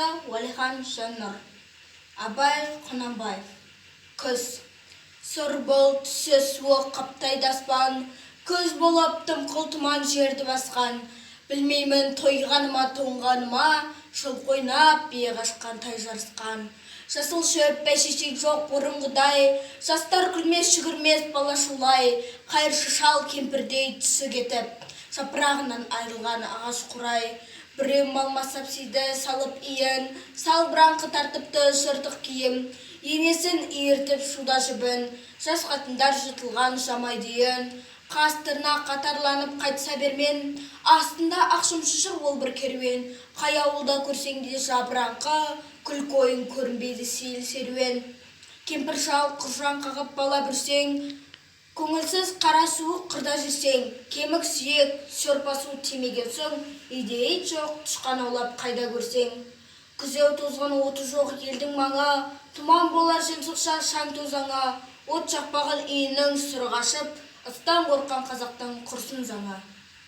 Жазушысы Уәлихан Жаннұр. Абай Құнанбаев. Күз. Сұр бұлт, түсі суық қаптайды аспан, күз болып дымқыл тұман жерді басқан. Білмеймін, тойғаныма, тоңғаныма, жылқы ойнап, бие қашқан, тай жарысқан. Жасыл шөп, бәйшешек жоқ бұрынғыдай, жастар күлмес, жүгірмес бала шулай, қайыршы шал кемпірдей түсі кетіп, жапырағынан айрылған ағаш қурай. Біреу мал масапсиды салып иін, салбыраңқы тартыпты жыртық киім, енесін иіртіп шуда жібін, жас қатындар жыртылған жамайды үйін. Қас тырнақ қатарланып қайтса бермен, астында ақ шымшы жүр ол бір керуен. Қай ауылда көрсең де жабыраңқы, күлкі ойын көрінбейді сейіл серуен. Кемпір шал құржаң қағып бала бүрсең, көңілсіз қара суық қырда жүрсең, кемік сүйек, сорпа су тимеген соң, үйде ит жоқ, тышқан аулап қайда көрсең. Күзеу тозған оты жоқ елдің маңы, тұман болар жемсықша шаң тозаңы, от жақпаған үйінің сұры қашып, ыстан қорыққан қазақтың құрсын заңы.